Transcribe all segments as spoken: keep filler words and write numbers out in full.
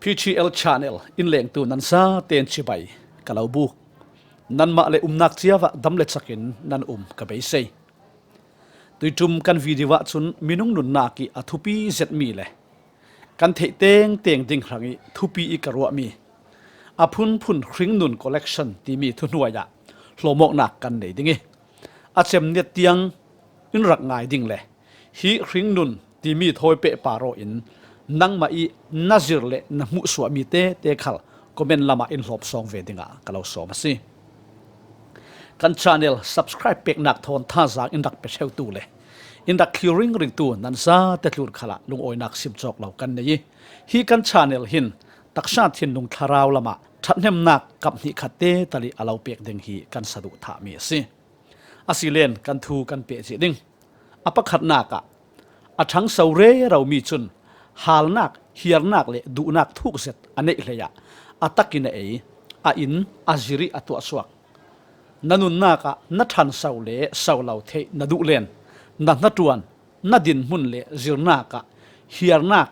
T G L Channel in lengtu nan zaten chibai ka lo buk. Nanmah le umnak ciavah dam le chakin nan um ka beisei. Tuitum kan video ah cun minung nunnak ih a thupi zetmi le kan theih tengteng ding hrangih thupi ih ka ruahmi a phunphun Hringnun Collection timi thuhnuai ah hlawmawknak kan nei ding ih a cemnet tiang in rak ngai ding le hi Hringnun timi thawi pehpar aw in nangmah ih na zir le na hmuhsuahmi tete khal comment lamah in hlawpsawng ve dingah ka lo sawm a si. Kan channel subscribe peknak thawn thazaang in rak pe ṭheutu le in rak thlir ringringtu nan zate tlun khalah lungawinak sim cawk lo kan nei ih hi kan channel hin taksa thinlung thlarau lamah ṭhathnemnak kap hnih khatte tal ih a lo pek ding hi kan saduh thahmi a si. Asilen kan thu kan pehzih ding. A pakhatnak ah a ṭhangso reromi cun halnak, hiarnak le duhnak thuk zet a neih hlei ah a tak in a ei, a in, a zir ih a tuahsuak. Na nunnak ah na ṭhanso le so lo theih na duh len na hnaṭuan, na dinhmun le zirnak ah hiarnak,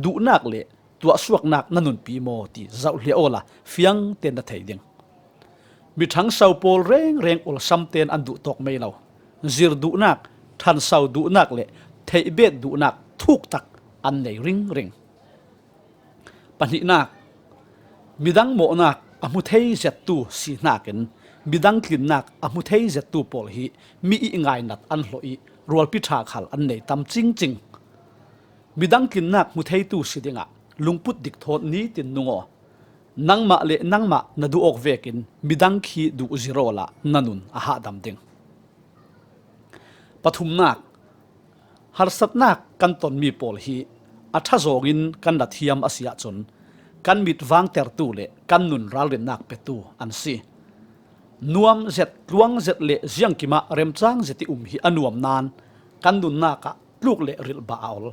duhnak le tuahsuaknak na nunpi maw ti zohhliah awla fiangte na thei ding. Mi ṭhangso pawl rengreng ulsamten an duh tawk mei lo. Zir duhnak, ṭhanso duhnak le theihbet duhnak thuktak an nei ringring. Pahnihnak, midang mawhnak a hmu thei zettu si hnakin midang tlinnak a hmu thei zettu pawl hi mi ih ngainat an hlawh ih rualpi ṭha khal an nei tam cingcing. Midang tlinnak hmu theitu si dingah lungput dik thawn nitin nung aw. Nangmah le nangmah na duh awk vekin midang khi duh zir awla na nun a hahdam ding. Pathumnak, harsatnak kan tonmi pawl hi a ṭha zawngin kan na thiam a si ahcun kan mit vangtertu le kan nun ralrinnak petu an si. Nuam zet, tluang zet le ziangkim ah remcang zet ih um hi a nuam nain kan nunnak ah tluk le rilh bah a ol.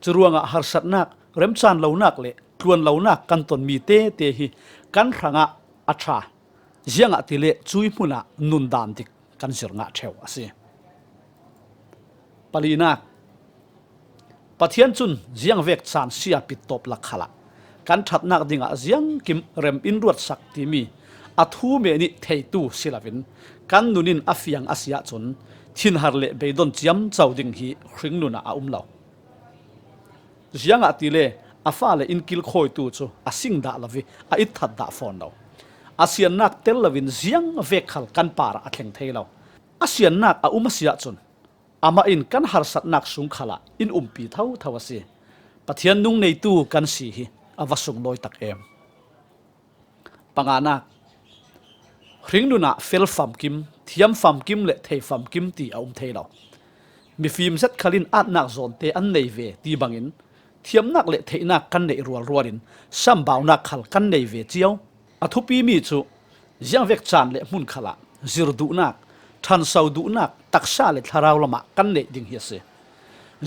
Curuangah harsatnak, remcan lonak le tluan lonak kan tonmi tete hi kan hrangah a ṭha. Ziangahtile cuih hmunah nundan dik kan zir ngah ṭheu a si. Palinak, Pathian cun ziangvek caan sia pittawp lak khalah kan ṭhatnak dingah ziangkim rem in ruatsak timi a thu men ih theitu si loin kan nun in a fiang a si ahcun thinhar le beidon ciamco ding hi Hringnun ah a um lo. Ziangahtile a fale in kilkhawitu cu a sing dah lo ih a itthat dah fawn lo. A siannak tel loin ziangvek khal kan parah a thleng thei lo. A siannak a um a si ahcun amah in kan harsatnak sung khalah in umpi thotho a si. Pathian nung neitu kan si hi a va sunglawi tak em! Panganak, Hringnun ah fel famkim, thiam famkim le thei famkim ti a um thei lo. Mifim zet khal in aatnak zawnte an nei ve ti bangin thiamnak le theihnak kan neih rualrual in sambaunak khal kan nei ve cio. A thupimi cu ziangvek caan le hmun khalah zir duhnak, ṭhanso duhnak, taksa le thlarau lamah kan neih ding hi a si.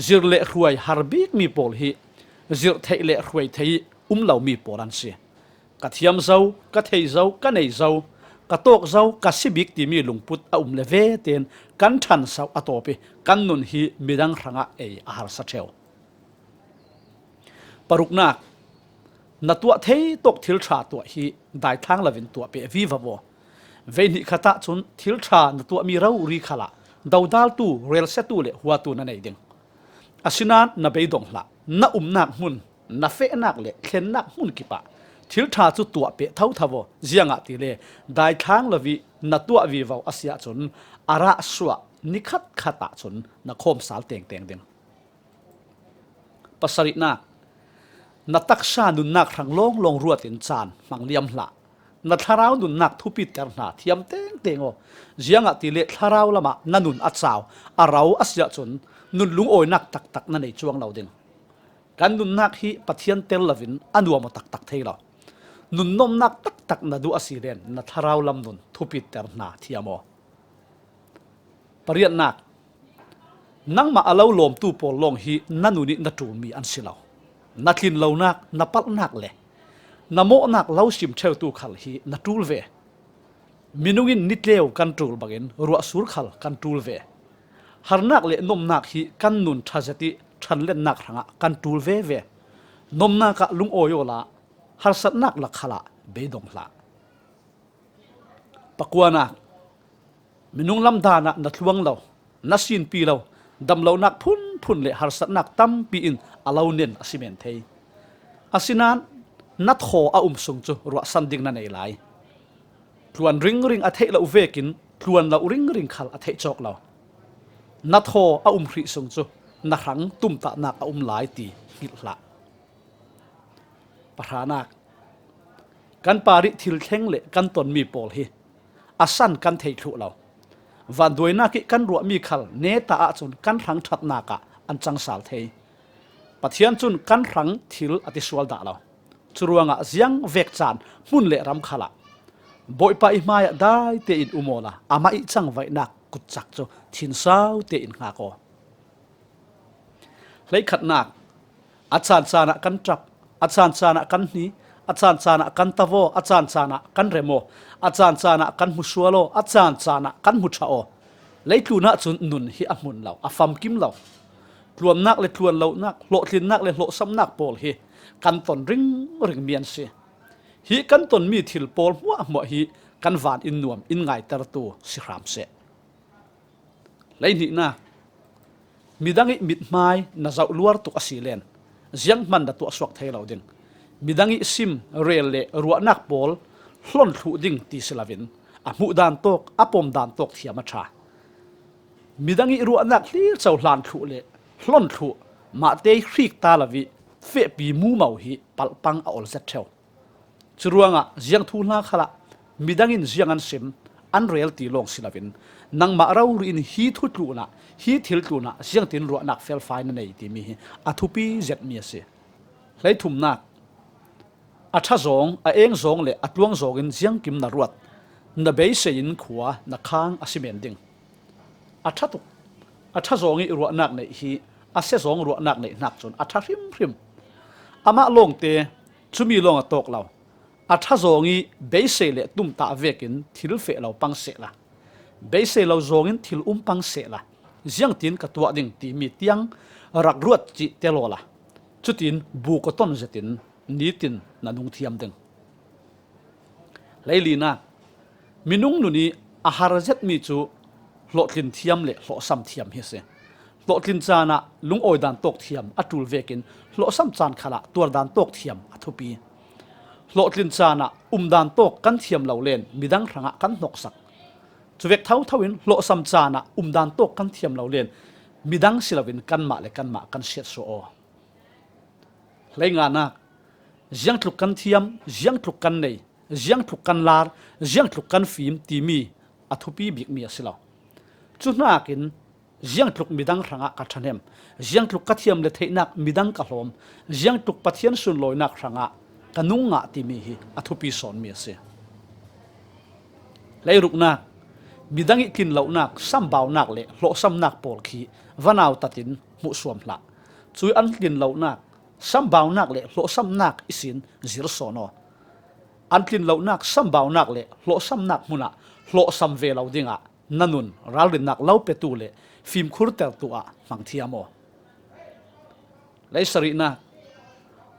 Zir le hruai har bikmi pawl hi zirh theih le hruai thei ih um lomi pawl an si. Ka thiam zo, ka thei zo, ka nei zo, ka tawk zo, ka si bik timi lungput a um le vetein kan ṭhanso a tawp ih kan nun hi midang hrangah ei a harsa ṭheu. Paruknak, na tuah thei tawk thil ṭha tuah hi daithlang loin tuah peh vivo aw. Veihnih khat ahcun thil ṭha na tuahmi rori khalah dodaltu, relsiatu le huatu na nei ding. Asinain na beidong hlah, na umnak hmun, na fehnak le thlennak hmun kipah thil ṭha cu tuah peh thotho aw. Ziangahtile daithlang lo ih na tuah vivo a si ahcun a rahsuah nikhat khat ahcun na khawmsal tengteng ding. Pasarihnak, na taksa nunnak hrang lawnglawng ruatin caan hmang liam hlah. Na thlarau nunnak thupiter hna thiam tengteng aw. Ziangahtile thlarau lamah na nun a cau, a ro a si ahcun nun lungawinak taktak na nei cuang lo ding. Kan nunnak hi Pathian tel loin a nuam aw taktak thei lo. Nunnawmnak taktak na duh a si len na thlarau lam nun thupiter hna thiam aw. Pariatnak, nangmah a lo lawmtu pawl lawng hi na nun ih na ṭulmi an si lo. Na tlin lonak, na palhnak le na mawhnak lo sim ṭheutu khal hi na ṭul ve. Minung in nitleu kan ṭul bangin ruahsur khal kan ṭul ve. Harnak le nomnak hi kan nun ṭha zet ih ṭhanlennak hrangah kan ṭul veve. Nomnak ah lungawi awla harsatnak lak khalah beidong hlah. Pakuanak, minung lamdanah na tluang lo, na sinpi lo, damlonak phunphun le harsatnak tampi in a lo nen a si men thei. Asinain na thaw a um sung cu ruahsan ding na nei lai. Tluan ringring a theih loh vekin tluan loh ringring khal a theih cawk lo. Na thaw a um hrih sung cu na hrang tumtahnak a um lai ti hngilh hlah. Pahranak, kan parih thil thleng le kan tonmi pawl hi a san kan thei thluh lo. Vanduainak ih kan ruahmi khal neta ahcun kan hrang ṭhatnak ah an cang sal thei. Pathian cun kan hrang thil a ti sual dah lo. Curuangah ziang vek caan hmun le ram khalah Bawipa ih hmaiah dai tein um awla amah ih cangvaihnak kutcak cu thinsau tein hngak aw. Hleikhatnak, a caan caan ah kan ṭap, a caan caan ah kan hni, a caan caan ah kan tavaw, a caan caan ah kan remaw, a caan caan ah kan hmusual aw, a caan caan ah kan hmu ṭha aw. Leitlun ahcun nun hi a hmun lo, a famkim lo. Tluamnak le tluan lonak, hlawhtlinnak le hlawhsamnak pawl hi kan ton ringring mian si. Hi kan tonmi thil pawl hmuahhmuah hi kan van in nuam in ngaitertu si hram seh. Leihnihnak, midang ih mithmai na zoh luar tuk a si len zianghman na tuahsuak thei lo ding. Midang ih sim, rel le ruahnak pawl hlon thluh ding ti si loin a hmuh dan tawk, a pom dan tawk thiam a ṭha. Midang ih ruahnak hlirco hlan thluh le hlon thluh mahte ih hrik ta lo ih fehpi mumo hi palhpang a ol zet ṭheu. Curuangah ziang thuhla khalah midang in ziang an sim, an rel ti lawng si loin nangmah rori in hi thu tlunah, hi thil tlunah ziangtin ruahnak felfai na nei timi hi a thupi zetmi a si. Hleithumnak, a ṭha zawng, a eng zawng le a tluang zawngin ziangkim na ruat, na beisei in khua na khang a si men ding. A ṭha tuk, a ṭha zawng ih ruahnak neih hi a sia zawng ruahnak neih hnak cun a ṭha hrimhrim. Amah lawngte cumi lawng a tawk lo. A ṭha zawng ih beisei le tumtah vekin thil feh lo pang sehla, beisei lo zawngin thil um pang sehla, ziangtin ka tuah ding timi tiang rak ruat cih tel awla, cutin bu ka ton zetin nitin na nung thiam ding. Hleilinak, minung nun ih a har zetmi cu hlawhtlin thiam le hlawhsam thiam hi a si. Hlawhtlin caan ah lungawi dan tawk thiam a ṭul vekin hlawhsam caan khalah tuar dan tawk thiam a thupi. Hlawhtlin caan ah um dan tawk kan thiam lo len midang hrangah kan hnoksak. Cuvek thotho in hlawhsam caan ah um dan tawk kan thiam lo len midang si loin kanmah le kanmah kan siatsuah aw. Hleinganak, ziangtluk kan thiam, ziangtluk kan nei, ziangtluk kan lar, ziangtluk kan fim timi a thupi bikmi a si lo. Cuhnakin ziangtluk midang hrangah ka ṭhahnem, ziangtluk ka thiam le theihnak midang ka hlawm, ziangtluk Pathian sunlawinak hrangah ka nung ngah timi hi a thupi sawnmi a si. Hleiruknak, midang ih tlin lonak, sambaunak le hlawhsamnak pawl khi va nautat in hmuhsuam hlah. Cui an tlin lonak, sambaunak le hlawhsamnak ihsin zir sawn aw. An tlin lonak, sambaunak le hlawhsamnak hmunah hlawhsam ve lo dingah na nun ralrinnak lo petu le fimkhurtertu ah hmang thiam aw. Leisarihnak,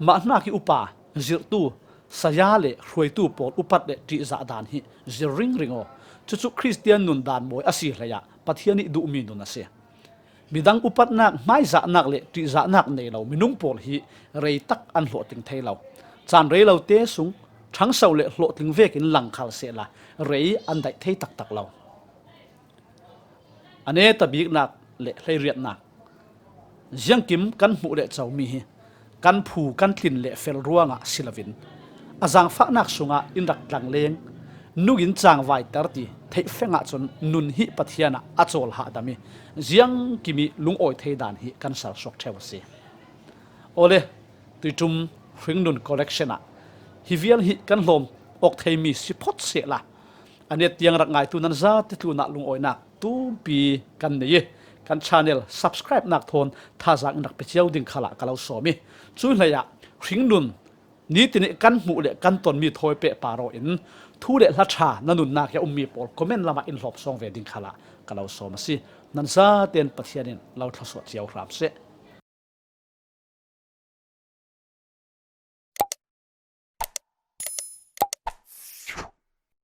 mah hnak ih upa, zirhtu, saya le hruaitu pawl upat le ṭihzah dan hi zir ringring aw. Cucu Khristian nun dan mawi a si hleiah Pathian ih duhmi nun a si. Midang upatnak, hmaizahnak le ṭihzahnak nei lo minung pawl hi reitak an hlawhtling thei lo. Caan rei lote sung ṭhangso le hlawhtling vekin lang khal sehla rei an daih thei taktak lo. A neta biknak le hleiriatnak, ziangkim kan hmuh le comi hi kan phu, kan tlin le fel ruangah si loin a zaangfahnak sungah in rak tlangleng, nungin cangvaiter ti theihfeng ahcun nun hi Pathian ah a cawl hahdam ih ziangkim ih lungawi thei dan hi kan sersuak ṭheu a si. Awle, Tuiṭum Hringnun Collection ah hi vial hi kan hlawm awk theimi si phot sehla, a net tiang rak ngaitu nan zate tlunah lungawinak tumpi kan nei ih kan channel subscribe-nak thawn thazaang in rak pe cio ding khalah ka lo sawm ih, cu hleiah Hringnun nitin ih kan hmuh le kan tonmi thawi pehpar aw in thu le hla ṭha na nunnak ih a ummi pawl comment lamah in hlawp sawng ve ding khalah ka lo sawm a si. Nan zaten Pathian in lo thlawsuah cio hram seh.